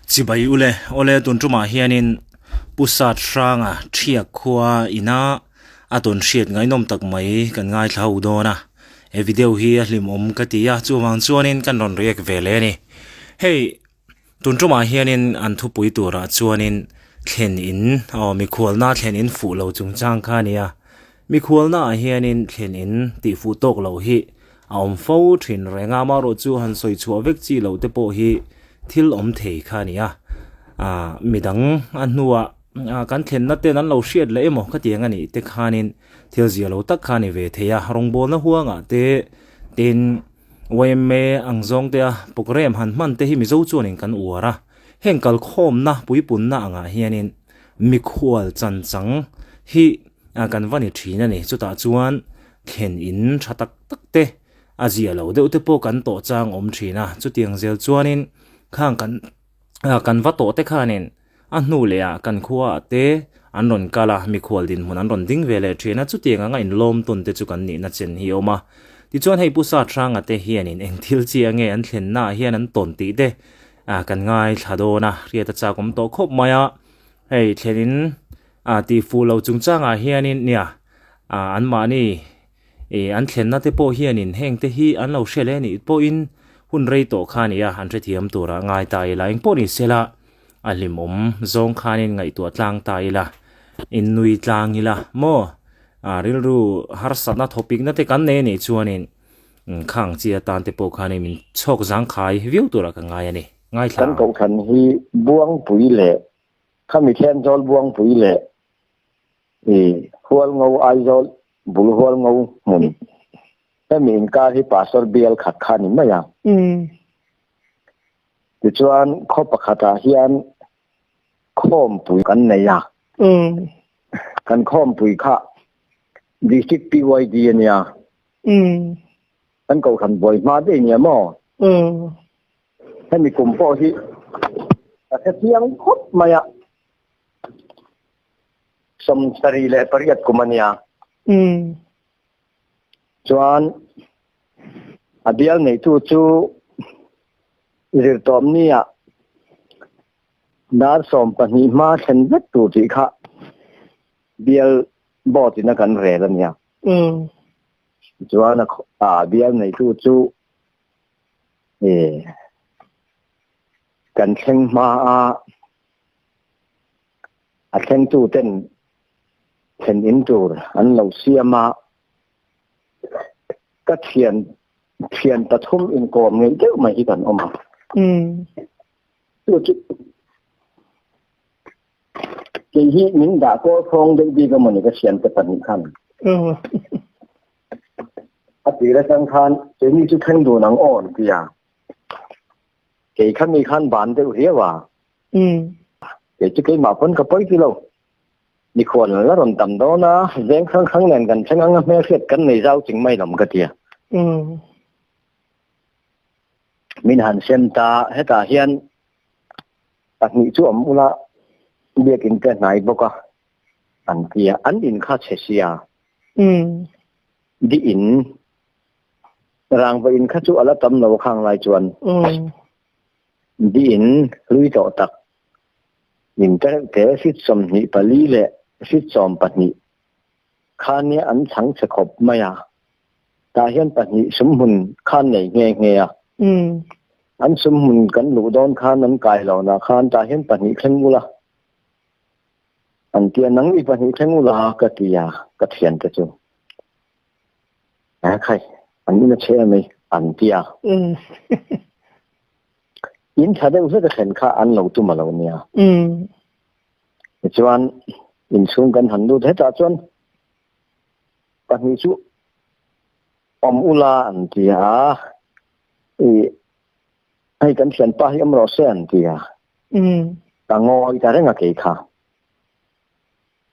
Chibai ule, awle tun tumah hianin Pu Sat Hranga Thiak khua ina a tawn hriat ngaihnawm tak mai kan ngaithla ho dawn a, he video hi a hlimawm ka ti a, chuvang chuanin kan rawn react ve leh a ni. Hei tun tumah hianin an thupui turah chuanin thlen in aw mikhualna thlen in fuh lo chungchang kha a ni a, mikhualna ah hianin thlen in tih fuh tawk loh hi a awm fo thin reng a, amaherawh chu han sawi chhuah vek chi loh te pawh hi thil awm thei kha a ni a, ah midang a hnuah kan thlenna ten an lo hriat leh emaw khatiang a nih te khanin thil zia lo tak kha a ni ve thei a, rawngbawlna huangah te tin yma ang zawng te a programme han hman te hi Mizo chuanin kan uar a, heng kalkhawmna puipunna angah hianin mikhual chanchang hi kan va ni thin a ni, chutah chuan thlen in tha tak tak te a zia lo deuh te pawh kan tawh chang awm thin a, chutiang zel chuanin khang kan kan va tawh te khanin a hnu leh ah kan khua ah te an rawn kal a, mikhual dinhmun an rawn ding ve leh thin a, chutiang anga inlawm tawn te chu kan nihna chen hi a awm a. Tichuan hei Pu Sahranga te hianin eng thil chi ange an thlenna ah hian an tawn tih te kan ngaithla dawn a, hriat a chak awm tawh khawp mai a, hei thlenin tih fuh lo chungchangah hianin nia anmahni Ih, an thlenna te pawh hianin heng te hi an lo hre leh nih pawhin hun rei tawh kha a ni a, an hrethiam turah ngai ta ila. Eng pawh ni sela, a hlimawm zawng khanin ngaihtuah tlang ta ila, innui tlang ila maw? Ah, rilru harsatna thawpikna te kan nei a nih chuanin khang chi atan te pawh khanin min chhawk zangkhai viau turah ka ngai a ni. Ngaithla Kan ang. kohhran hi Buangpui leh khami Thenzawl Buangpui leh I Hualngo Aizawl bul Hualngo hmun hemi inkar hi Pastor bial khat kha a ni mai a. Tichuan khaw pakhatah hian khawmpui kan nei a. Kan khawmpui kha District PYD a nia. Kan kohhran buai hma daih nia maw? Hemi kum pawh hi ka hre chiang khawp mai a. 78 kum a nia. Chuan a bial neitu chu zirtawpni ah dar 12 hma thlen vek tur tih kha bial board in a kan rel a nia. Chuan a bial neitu chu kan thleng hma a A thlengtu ten thlen in tur an lo siam a, ka thian thian pathum inkawm ngei deuh mai hi kan awm a. Chu chu kei hi min dah kawl khawng deuh bik a mawni ka thiante pahnih khan. A tir atang khan keini chu thleng dun ang aw an ti a, kei kha mi khan ban deuh riau a. Kei chu keimah pawn ka pawi ti lo. Mikhual la rawn tam dawn a, veng hrang hrang nen kan thleng ang a, hmelhriat kan nei zau ching mai lam ka ti a. Min han sem ta, hetah hian pahnih chu awm ula biakin te hnai bawk a an ti a, an in kha chhe sia. Di in rangva in kha chu a la tam lo khang lai chuan. Diin hlui tawh tak min te reuh te feet 24 leh feet 12 khan nia an chhang chhe khawp mai a, tah hian pahnih sumhmun khan nei nghe nghe a. An sumhmun kan luh dawn khan an kai lo na khan tah hian pahnih thleng ula an tia nang i pahnih thleng ula ka ti a ka thiante chu. A khai, an in a che mai an ti a. In tha deuh hlek a thlen kha an lo tum a lo nia. Tichuan, inchhung kan han lut hetah chuan pahnih chu awm ula an ti a, i hei kan thianpa hi awm rawh se an ti a. Ka ngawi ta reng a kei kha.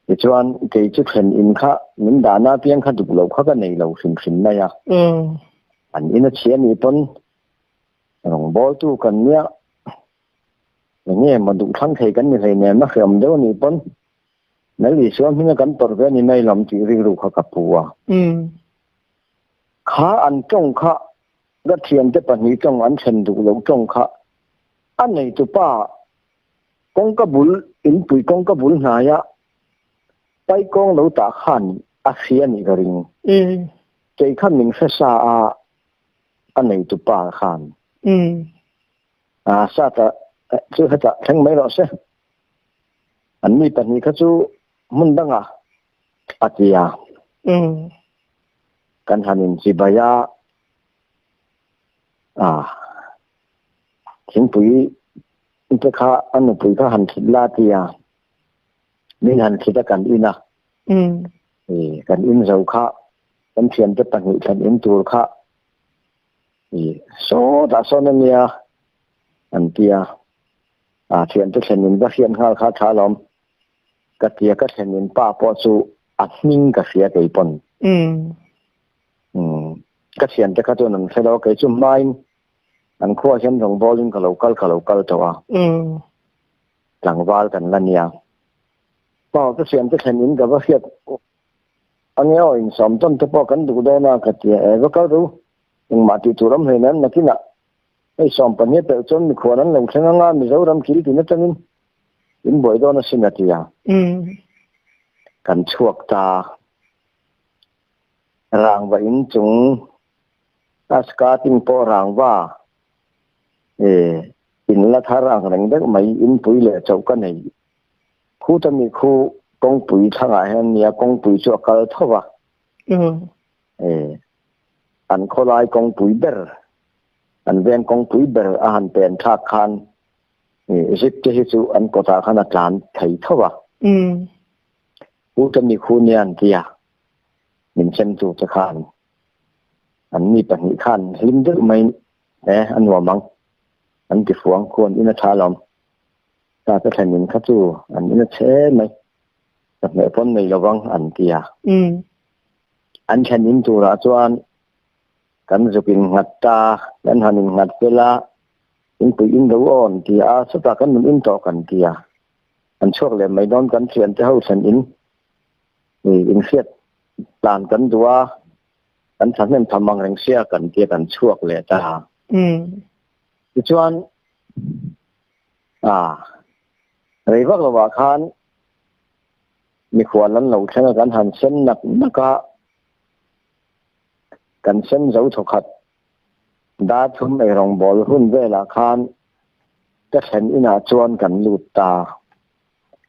Tichuan, kei chu thlen in kha min dahna apiang kha duh lo kha ka nei lo hrim hrim mai a. An in a chhia nih pawn rawngbawltu kan nia, eng nge maw duh thlang thei kan ni hleinem a hreawm deuh anih pawn Lal Isua hminga kan tawrh ve a ni mai lawm tih rilru kha ka pu a. Kha an tawng kha ka thiante pahnih tawng an thlen duh loh tawng kha a neitupa. Kawngka bul, inpui kawngka bul hnaia paikawng lo tah khan a hria nih ka ring. Kei khan min hre sa a, a neitu pa khan. A sata chu hetah thleng mai rawh se. An mi pahnih kha chu hmun dangah a ti a. Kan han inchibai a, a thingpui te kha a nupui kha han thlit la ti a, min han thlit a kan in a. Kan in zo kha kan thiante pahnih thlan in tur kha sawtah sawn a nia an ti a, a thiante thlen in va hriat nghal kha tha alawm ka ti a, ka thlen in pa pawh chu a hming ka hria kei pawn. Ka thiante kha chuan an hre lo a, kei chu hmain an khuaah hian rawngbawlin ka lo kal ka lo kal tawh a, tlangval kan la nia. Aw ka thiante thlen in ka va hriat ange aw insawm tawn te pawh kan duh dawn a ka ti a, e va kal ru engmah tih tur awm hlein an nakinah hei 12 pelh chuan mikhuan an lo thleng anga Mizoram kil tin atangin in buai dawn asin a ti a, kan chhuak ta. Rangva in chung a skating pawh rangva eh in la thar ang reng deuh mai in pui leh chauh ka nei. Khuta mi khu kawngpui thlangah hian nia kawngpui chu a kal tho va. Eh an khawlai kawngpui ber an veng kawngpui ber a han pen thlak khan eh zip te hi chu an kawtah khan a tlan thei tho va. Khuta mi khu nia an ti a. Min sem tu te khan an mi pahnih khan hlim deuh mai e a nuam ang an ti fuang khuan in a tha alawm ta te thlen in kha chu an in a chhe mai ka hmeh pawn nei lovang an ti a an thlen in turah chuan kan zuk in nghat ta kan han in nghat fel a in pui in lo awn ti a chutah kan nun in tawh kan ti a an chhuak leh mai dawn kan thian te ho thlen in inhriat dan kan duh a, kan thahnem tham ang reng sia kan tia kan chhuak leh ta. Tichuan a rei vak lovah khan mikhual an lo thleng a, kan han sen nak nak a, kan sen zo thawkhat dar thum eirawngbawl hun velah khan ka thlen inah chuan kan lut ta.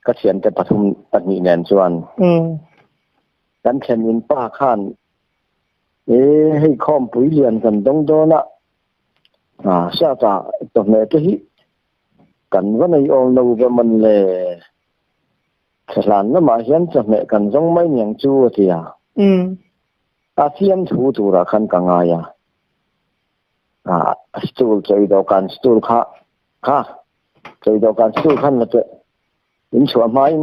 Ka thiante pathum pahnih nen chuan kan thlenin pa khan e hei khawmpui lian kan dawng dawn a, a sata chawhmeh te hi kan va nei awm lo ve mawn le, thlahlan lamah hian chawhmeh kan zawng mai niang chu a ti a, a fiamthu turah khan ka ngai a, a stool chawi dawhkan stool kha kha Chei dawhkan stool khan la teh in chhuah hmain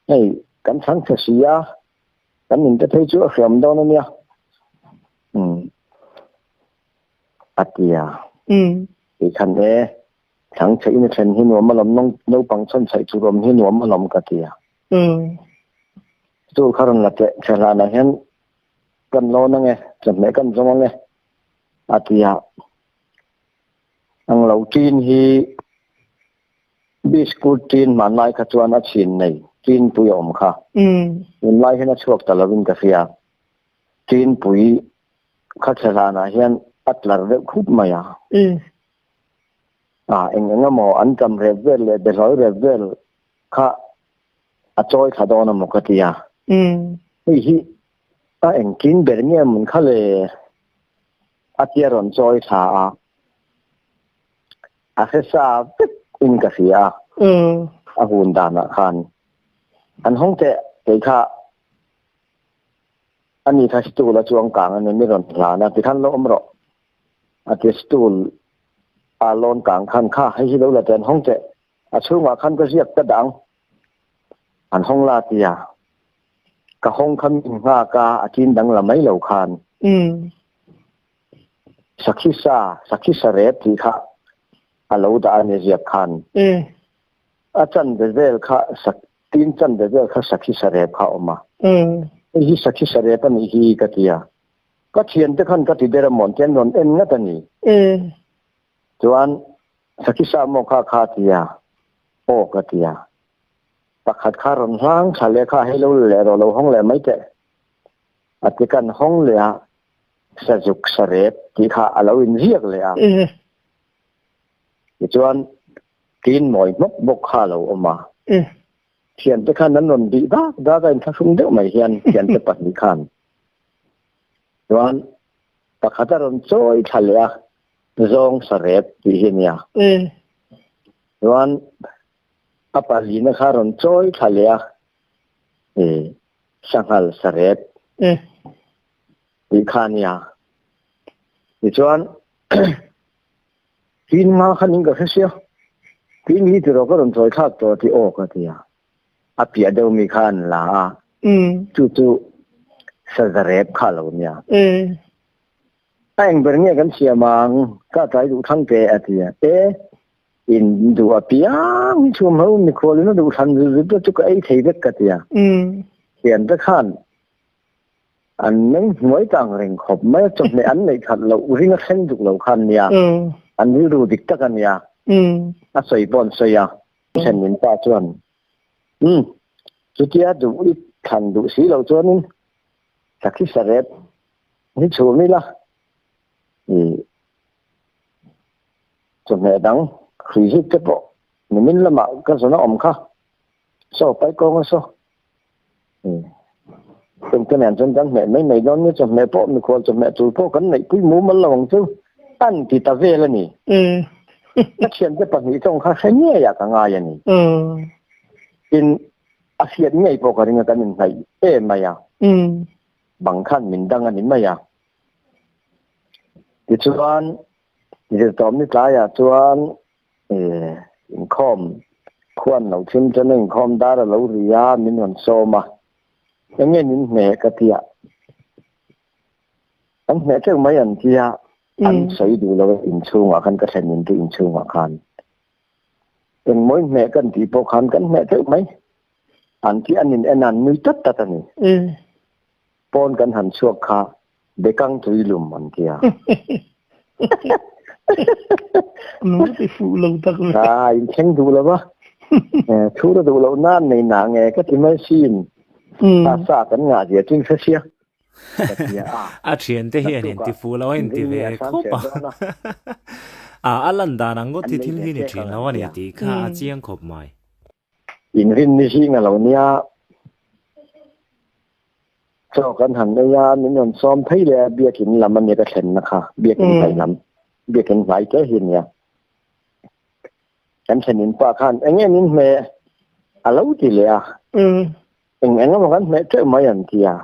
hei kan chhang chhe si a, kan in te phei chu a hriam dawn a nia umm a ti a. Kei khan e chhang chhe in a then hi nuam alawm naupang chhawn chhaih tur awm hi nuam alawm ka ti a. Stool kha rawn la teh chhe hlanah hian kan lawn ange chawhmeh kan zawng ange a ti a. Ang lo tin hi biscuit tin hmanlai kha chuan a chhin nei tin pui a awm kha. Tunlai hian a chhuak ta lovin ka hria. Tin pui kha thla hlanah hian a tlar deuh khup mai a. A eng eng emaw an tam rep vel leh behlawi rep vel kha a chawi thla dawn emaw ka ti a. Hei hi a engtin ber nge mun kha le? A tia rawn chawi thla a, a hre sa vek in ka hria a, a hun danah khan an hawng teh kei kha ani kha stool a chuang kang a ni mi rawn hlan a tikhan lo awm rawh a ti stool a lawn kang khan kha hei hi lo la teh an hawng teh a chhungah khan ka ziak ta dang an hawng la tia ka hawng kha min nghak a a chin dang la mai lo khan sakhi sa sakhi sa rep tih kha a lo dah a ni ziak khan a chan ve vel kha sak tin chan ve vel kha sakhi sa rep kha awm a hei hi sakhi sa rep a nih hi ka ti a ka thiante khan ka ti der a mawn ten rawn en ngat a ni chuan sakhi sa maw kha kha tia. Aw ka ti a. Pakhat kha rawn hlang thla leh kha hei lo la leh rawh lo hawng leh mai teh. A ti kan hawng leh a, sazuk sarep tih kha a lo inziak leh a. Tichuan tin mawi hmawk bawk kha a lo awm a. Thiante khan an rawn bih dak dak a, inthlahrung deuh mai hian thiante pahnih khan chuan pakhat a rawn chawi thla leh a, zawng sarep tih hi a nia. Chuan a palina kha rawn chawi thla leh a, sanghal sarep tih kha a nia. Tichuan tin hma khan in ka hre sia, tin hi tiraw ka rawn chawi thlak tawh tih aw ka ti a, a piah deuh mi kha an la a, chu chu sazarep kha a lo nia. A eng ber nge kan siam ang, ka tlai duh thlang teh a ti a, e in duh apiang hi chhum ho mikhual in a duh thlan zut zut te chu ka ei thei vek ka ti a. Thian te khan an meng hnuai tang reng khawp mai a, chawhmeh an neih that loh ring a thleng duk lo khan nia, an rilru dik tak a nia, a sawi pawh an sawi a. Then min pa chuan, Umm, chutia duh i thlan duh si lo chuanin sakhi sarep hi chhum ila i chawhmeh dang hrui zut te pawh nimin lamah ka zawn a awm kha saw pai kawng a saw Chungte nen chuan kan hmeh mai mai dawn nia, chawhmeh pawh mikhual chawhmeh tur pawh kan neihpui mumal lo ang chu an ti ta vel a ni. Ka thiante pahnih tawng kha hre ngei ah ka ngai a ni. Tin, a hriat ngei pawh ka ring a, kan inhnaih em mai a, bang khan min dang a ni mai a. Tichuan, zirtawmni tlaiah chuan Inkhawm khuan lo thim chuan a inkhawm dar a lo ri a, min rawn sawm a. Eng nge min hmeh ka ti a. An hmeh teuh mai an ti a, an sawi duh lo a inchhungah khan ka thlen in chu inchhungah khan. Engmaw in hmeh kan tih pawh khan kan hmeh teuh mai. An ti an in en a, an nui tat tat a ni. Pawn kan han chhuak kha Bekang tui lum an ti a. Nung ti fuh lo tak ve. A in thleng duh lo va. Thu ra duh lo nan nei na nge ka ti mai sin. A sa kan ngah zia chin hre sia. A thian te hian in ti fuh lo a in ti ve khawp a. A a lan dan ang ngawt hi thil hi ni thin lo a ni tih kha a chiang khawp mai. Inrin ni zing a lo nia. Chaw kan han ei a, min rawn sawm phei leh a, biakin lam a nia ka thlenna kha, biakin hnai lam, biakin hnai te hi a nia. Kan thlenin pa khan eng nge min hmeh a lo ti leh a, eng eng emaw kan hmeh teuh mai an ti a,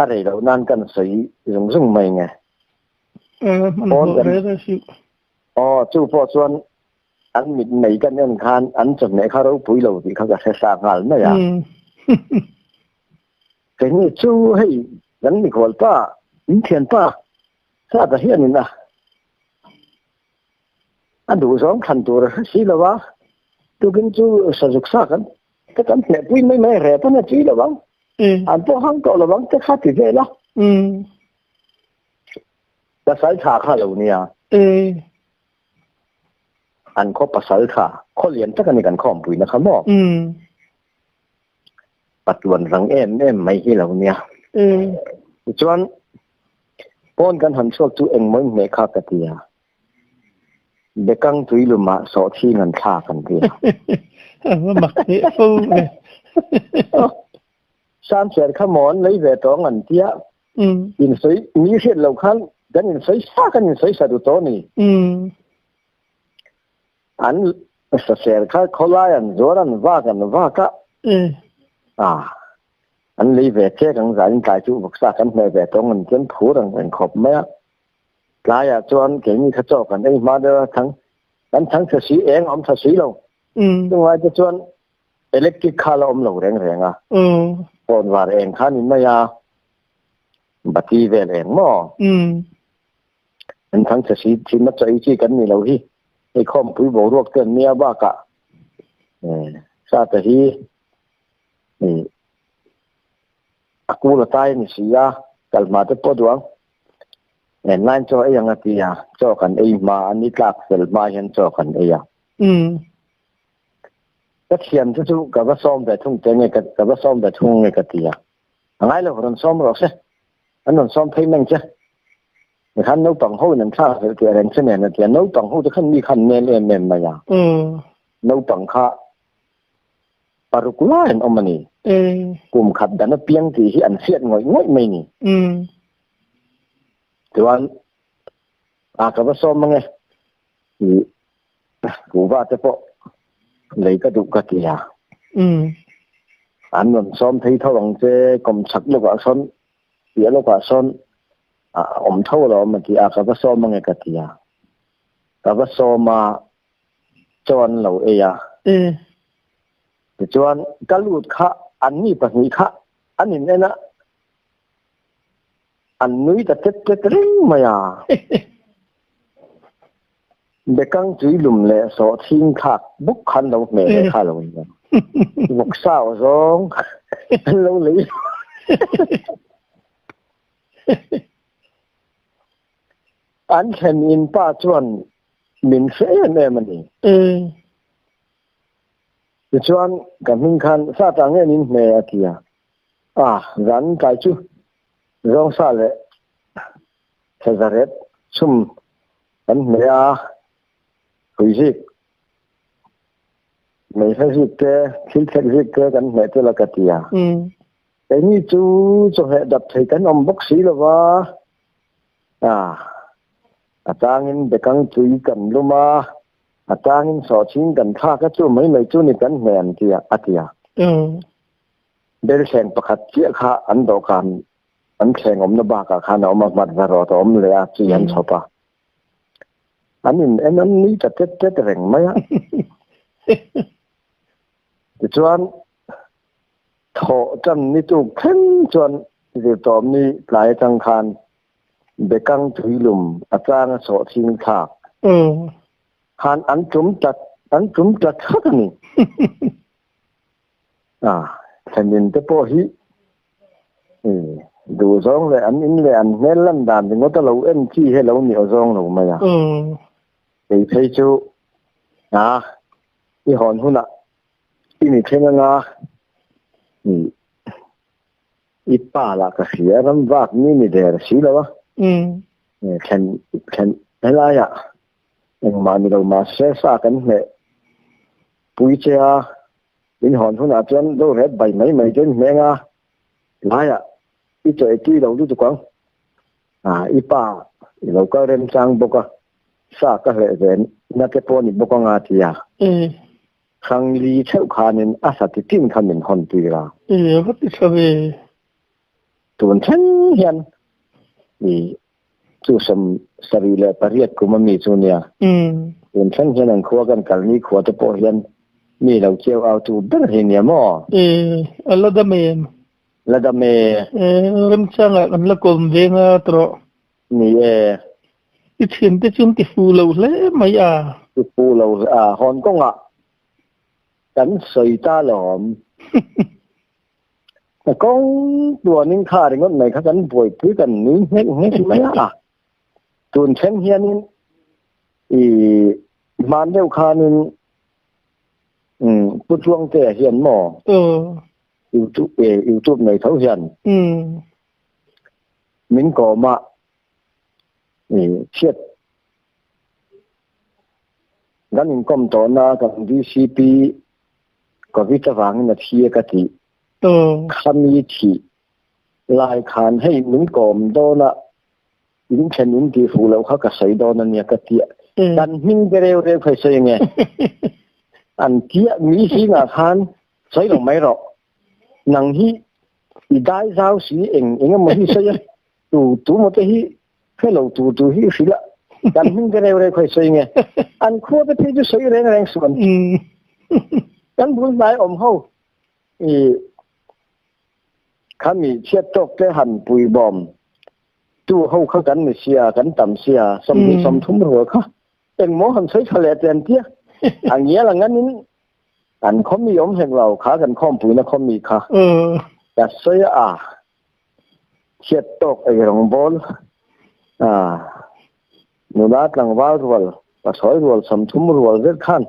a rei loh nan kan sawi zung zung mai nge. Aw, chu pawh chuan An mit mei kan en khan an chawhmeh kha ropui lo tih kha ka hre sa nghal mai a. Keini chu hei kan mikhual pa, min thian pa Sata hianin a a duhzawng thlan tur a hre si lo a, tukin chu sazuk sa kan ka kan hmehpui mai mai rep a na chi lo ang, an pawh hang tawh lo ang te kha ti vel a. Pasal tha kha lo nia. An khaw pasal tha, khaw lian tak a ni kan khawmpuina kha maw? Patuan rang em em mai hi lo nia. Tichuan, pawn kan han chhuak chu engmaw inhmeh kha ka ti a. Bekang tuilumah sawhthing an thlak an ti a. A va mak teh fo ve. Samser kha maw an lei ve tawng an tia. Insawi mi hriat lo khan kan insawi sa kan insawi sa duh tawh a ni. An saser kha khawlai an zuar an vak an vak a. Ah an lei ve chek ang zan in tlai chu vawksa kan hmeh ve tawng an chuan phur ang reng khawp mai a. Tlaiah chuan keini kha chaw kan ei hma deuh a thang kan thang tha si eng a awm tha si lo. Chunglai te chuan Electric kha la awm lo reng reng a. Phone var eng kha ni mai a. Bati vel eng maw? An thang chhe si thin a chawi chi kan ni lo hi. Hei khawmpui boruak te an nia bakah Sata hi a kul a tai a ni si a, kal hma te pawh duh ang. Line chaw ei ang a ti a, chaw kan ei hma a, ni tlak fel hma hian chaw kan ei a. Ka thian te chu ka va sawm ve thung te nge ka va sawm ve thung nge ka ti a. A ngai lo rawn sawm rawh se. An rawn sawm phei meng che. Tikhan naupang ho in an thlak zel tih a reng che nen a ti a. Naupang ho te khan mi khan nel em em mai a. Naupang kha paruk lai an awm a ni. Kum khat dan apiang tih hi an hriat ngawih ngawih mai ni. Chuan a ka va sawm ange. I kuhva te pawh lei ka duh ka ti a. An rawn sawm phei tho ang che kawm chak lawkah sawn piah lawkah sawn a awm tho alawm a ti a, ka va sawm ange ka ti a. Ka va sawm a, chaw an lo ei a. Tichuan ka lut kha anni pahnih kha an in en a. An nui ta tet tet reng mai a. Bekang tui lum leh sawhchhing thlak bawk khan lo hmeh leh kha lo nia. Vawksa aw zawng an lo lei. An thlen in pa chuan min hre em em a ni. Tichuan ka hming khan sa tah nge min hme a ti a. A, zan tlai chu Zawngsa leh Thlazaret chhum kan hmeh a, Huizik, Meihla zik te, Thilthlek zik te kan hmeh tel a ka ti a. Keini chu chawhmeh dap thei kan awm bawk si lo va, a, a changin bekang tui kan lum a, a changin sawhching kan thlak a, chu mai mai chu ni kan hmeh an ti a, a ti a. Belthleng pakhat chiah kha an dawhkan an thleng awmna bakah khan a awm a, hmat va rawt a awm leh a, chi an chhawp a. An in en an nui ta tet tet reng mai a. Tichuan, thawh tan ni tuk thleng chuan zirtawpni tlai atang khan bekang tuilum a chang a sawh ching thlak khan an tum ta an tum ta thak a ni. A, thlenin te pawh hi duh zawng leh an in leh an hmel lan dan ringawt a lo en chi hi a lo ni aw zawng lo mai a. Kei phei chu a, i hawn hunah i ni thleng anga i pa lah ka hria ram vak ni ni der si lo a. Thlen thlen helaiah engmah ni lo mahse sa kan hmeh pui che a, min hawn hunah chuan do ret bai mai mai chuan hmeng a, laiah i chaw ei tui lo lutuk ang, ah i pa i lo kal remchang bawk a, sa ka hleh ve na te pawh a ni bawk anga ti a, Hrangli theuh khanin a sa ti tin kha min hawn tir a. E va ti tha ve. Tun thleng hian i Chu 78 kum a mi chu nia. Tun thleng hian an khua kan kal ni khua te pawh hian mi lo chiau au tu ber hi nia maw? E, a la dam em? La dam e. E, remchangah kan la kawm ve nga tawh. Ni e. I thiante chu an ti fu lo hle mai a. Ti fu lo a, Hong Kong-ah kan sawi ta lawm. A kawng tuanin kha ringawt mai kha kan buaipui kan nui nghek nghek mai a. Tun thleng hianin i hman deuh khanin Pu Tluangtea hian maw YouTube YouTube nei tho hian min kawm a i chhiat kan inkawm tawhna kan DCP Covid avangin a thi a ka tih. Khami thih lai khan hei min kawm dawn a, in then in tih fuh loh kha ka sawi dawn a nia ka ti a. Kan hming te reu reu kha i sawi ange. An tia mi zingah khan sawi lo mai rawh. Nang hi i dai zau si eng eng emaw hi sawi a, tu tu maw te hi hre lo tur tur hi i hrilh a. Kan hming te reu reu kha i sawi ange. An khua te phei chu sawi reng reng suh an ti. Kan bul hnai awm ho I khami chhiat tawk te han pui bawm tu ho kha kan ni sia, kan tam sia, 20 30 rual kha engmaw han sawi tha leh te an tia. A ngial ang anin an khawmi awm hlek lo kha kan khawmpuina khawmi kha ka sawi a, chhiat tawk ei rawngbawl a nula tlangval rual, pathlawi rual 30 rual zet khan.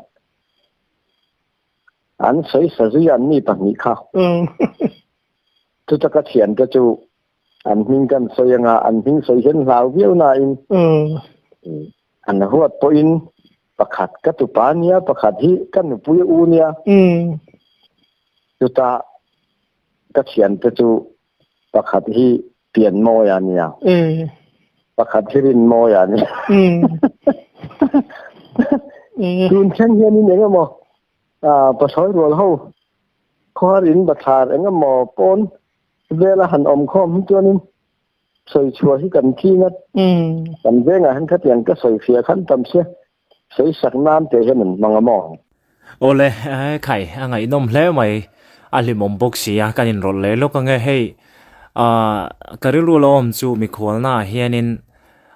An sawi sa zui an mi pahnih kha. Chuta ka thiante chu an hming kan sawi anga an hming sawi hian hlau viau nain an huat pawhin pakhat ka tupa nia pakhat hi ka nupui u nia. Chuta ka thiante chu pakhat hi Pianmawia nia. Pakhat hi Rinmawia nia. Tun thleng hianin eng emaw Pasawi rual ho khuar in bathlar eng emaw pawn vela han awm khawm hi chuanin sawi chhuah hi kan thi ngat. Kan vengah hian khatiang ka sawi fia khan tam sia sawi sak nan te hian an hmang a maw? Awle, khai a ngaihnawm hle mai, a hlimawm bawk si a, kan inrawlh leh lawk ange hei ka rilru lo awm chu mikhualna ah hianin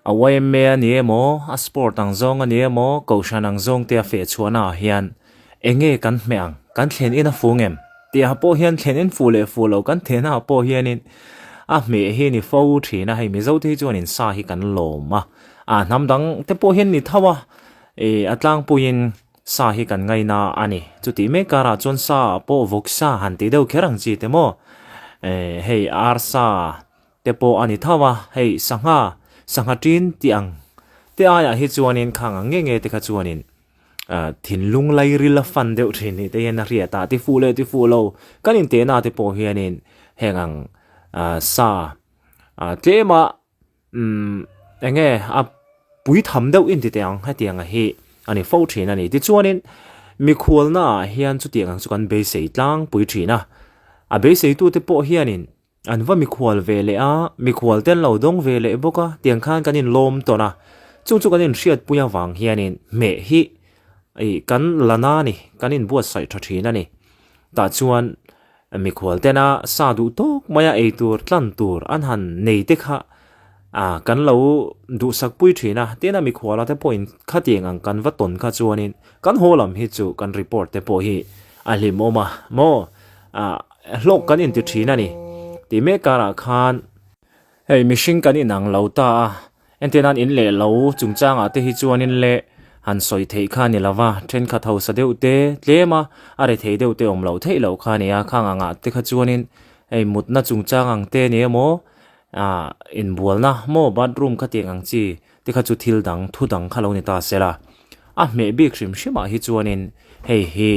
A yma a ni emaw, a sport ang zawng a ni emaw, kohhran ang zawng te a feh chhuahna ah hian eng nge kan hmeh ang? Kan thlen in a fu ngem? Tih ah pawh hian thlen in fu leh fu lo kan thehna ah pawh hianin a hmeh hi ni fo thin a, hei Mizo te hi chuan in sa hi kan lawm a, ah hnam dang te pawh hian ni tho a, ih a tlangpuiin sa hi kan ngaina a ni. Chutih mek karah chuan sa ah pawh vawksa han tih deuh kher ang chi te maw? Eh hei arsa te pawh a ni tho a, hei sangha, sangha ṭin tih ang te aiah hi chuanin khang ang nge nge te kha chuanin ah thinlung lairil a fan deuh ṭhin ni te hian a hriat a, ti fuh leh ti fuh lo kan intehna te pawh hianin heng ang ah sa ah tlema umm eng nge a pui tham deuh inti teh ang hetiang hi a ni fo ṭhin a ni. Tichuanin mikhualna ah hian chutiang ang chu kan beisei tlangpui ṭhin a, a beiseitute pawh hianin An va mikhual ve leh a, mikhual te an lo dawng ve leh bawk a, tiang khan kan inlawm tawn a. Chung chu kan inhriatpui avang hianin hmeh hi ih kan la na a ni, kan inbuatsaih tha thin a ni. Tah chuan mikhual tena sa duh tawk maia ei tur tlan tur an han nei te kha ah kan lo duhsakpui thin a. Tin a mikhuala te pawhin khatiang ang kan va tawn kha chuanin kan haw lam hi chu kan report te pawh hi a hlimawm a maw? Ah. Hlawk kan inti thin a ni tih mek karah khan hei mihring kan inang lo ta a, entir nan in leh lo chungchangah te hi chuanin leh han sawi theih kha a ni lo va, thenkhat hausa deuh te tlem a, a ri thei deuh te awm loh theih loh kha a ni a, khang angah te kha chuanin hei mutna chungchang ang te ni emaw ah inbualna maw bathroom kha tiang ang chi te kha chu thil dang thu dang kha lo ni ta sela, a hmeh bik hrim hrimah hi chuanin hei hi.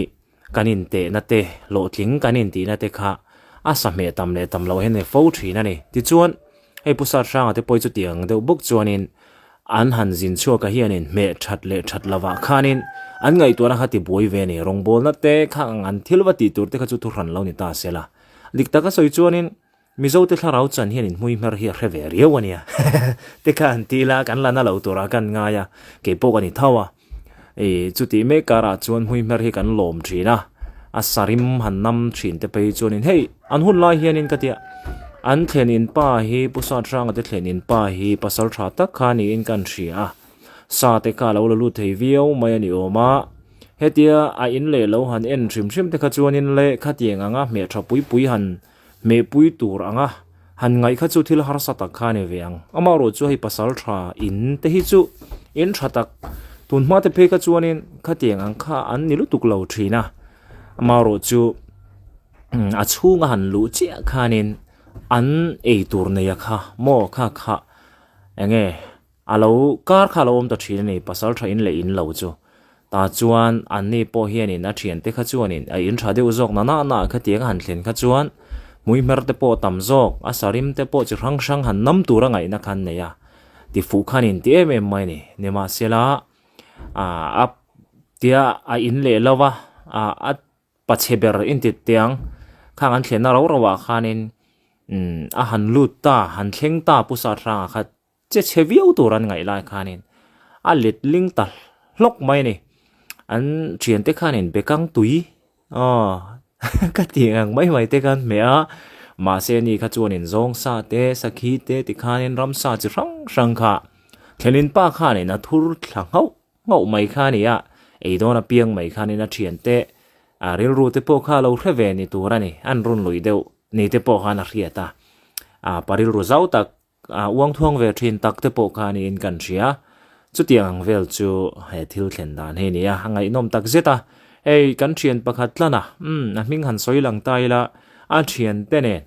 Kan intehna te, hlawhtling kan intihna te kha a sa hmeh tam leh tam loh hian a fo thin a ni. Tichuan, hei Pu Sat Hranga te pawh chu tiang deuh bawk chuanin an han zin chhuak a hianin hmeh that leh that lovah khanin an ngaihtuahna kha tibuai ve a ni. Rawngbawlna te kha ang an thil va tih tur te kha chu thuhran lo ni ta se la. Dik taka sawi chuanin Mizote thlarau chan hian inhmui hmer hi a hre ve riau a nia. Te kha han ti ila kan la na lo turah kan ngai a, kei pawh ka ni tho a. I chutih mek karah chuan hmui hmer hi kan lawm thin a, a sarim han nam thin te phei chuanin hei an hun lai hianin ka tia an thlen in pa hi Pu Sathranga te thlen in pa hi pasal tha tak kha niin kan hria a, sa te kha a lo la lut thei viau mai a ni awm a, hetia a in leh lo han en hrim hrim te kha chuanin le khatiang anga hmehṭha pui pui han Hmehpui tur anga han ngaih kha chu thil harsa tak kha a ni ve ang. Amaherawh chu hei pasal tha in te hi chu in tha tak tun hma te phei kha chuanin khatiang ang kha an ni lutuk lo thin a. Amaherawh chu a chhunga han luh chiah khanin an ei tur neia kha maw kha kha enge A lo kar kha a lo awm ta thin a ni, pasal tha in leh in lo chu. Tah chuan anni pawh hianin a thiante kha chuanin a in tha deuh zawk na na na kha tiang a han thlen kha chuan hmuihmer te pawh tam zawk, a sarim te pawh chi hrang hrang han nam tur a ngaihna kha an nei a, ti fuh khan in ti em em mai a ni. Nimahsela a tia a in leh lo va, a Pachhe ber inti tiang khang an thlenna ro ro ah khanin a han lut ta, han thleng ta Pu Sahranga kha che chhe viau tur an ngaih lai khanin a let ling ta hlawk mai a ni. An thiante khanin bekang tui aw ka tih ang mai mai te khan hmeh a, mahse ani kha chuanin zawng sa te sakhi te tikhanin ramsa chi hrang hrang kha thlenin pa khanin a thur thla nghauh Nghauh mai kha a ni a, ei dawn apiang mai khanin a thiante a rilru te pawh kha a lo hre ve ni tur a ni, an run lui deuh ni te pawh khan a hriat a, a pa rilru zau tak, a uang thuang ve thin tak te pawh kha niin kan hria. Chutiang ang vel chu he thil thlen dan hi a ni a, a ngaihnawm tak zet a. Hei kan thian pakhat tlan a, umm a hming han sawi lang ta ila, a thiante nen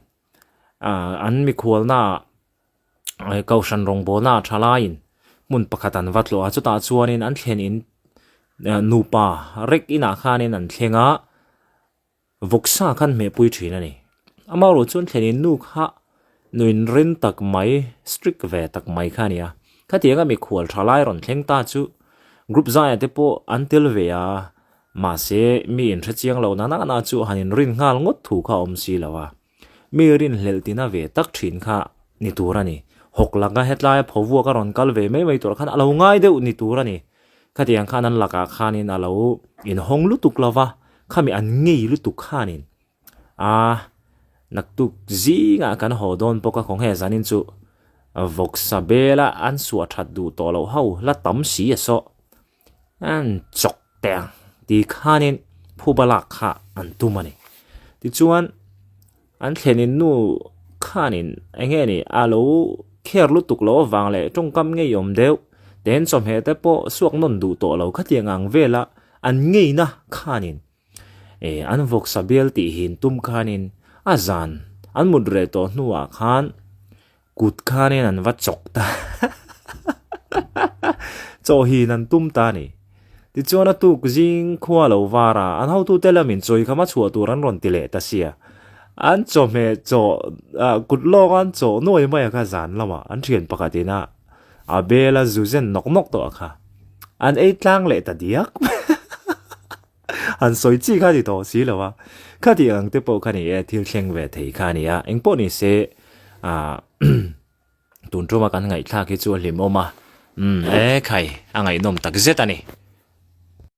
ah an mikhualna ah kohhran rawngbawlna ah tha laiin hmun pakhat an va tlawh a, chutah chuanin an thlen in nupa rek inah khanin an thleng a. Vawksa khan hmehpui thin a ni. Amaherawh chuan thlenin nu kha nuin rin tak mai, strict ve tak mai kha a ni a. Khatianga mikhual tha lai rawn thleng ta chu group zaia te pawh an tel ve a, mahse mi inhre chiang lo na na chu han inrin nghal ngawt thu kha a awm si lo a. Mi rinhlelh tina ve tak thin kha ni tur a ni. Hawk laka hetlaia phovuak a rawn kal ve mai mai tur khan a lo ngai deuh ni tur a ni. Khatiang khan an lakah khanin a lo inhawng lutuk lo va, khami an ngei lutuk khanin a naktuk zingah kan haw dawn bawk a, khawnge zanin chu vawksa bela an suah that duh tawh loh ho la tam si a sawh an chawk teh ang ti khanin phuba lak kha an tum a ni. Tichuan An thlenin nu khanin eng nge ni a lo kher lutuk loh avang leh tawngkam ngeiawm deuh ten chawhmeh te pawh suak nawn duh tawh lo khatiang ang vela an ngeina khanin eh an vawksa bial tih hin tum khanin a zan an mut reh tawh hnuah khan kut khanin an va chawk ta chaw hin an tum ta a ni. Tichuan a tuk zing khua lo var a, an hotute lamin chawi khama chhuah tur an rawn ti leh ta sia. An chawhmeh chaw ah kut lawng an chaw nuai mai a kha zan lamah an thian pakhat ina a bel a zu zen nawk nawk tawh a kha. An ei tlang leh ta diak Han sawi chi kha ni tawh si lo a. Khati ang te pawh kha ni e, thil thleng ve thei kha a ni a. Engpawh ni se ah tun tuma kan ngaihthlak hi chu a hlimawm a. Umm e khai, a ngaihnawm tak zet a ni.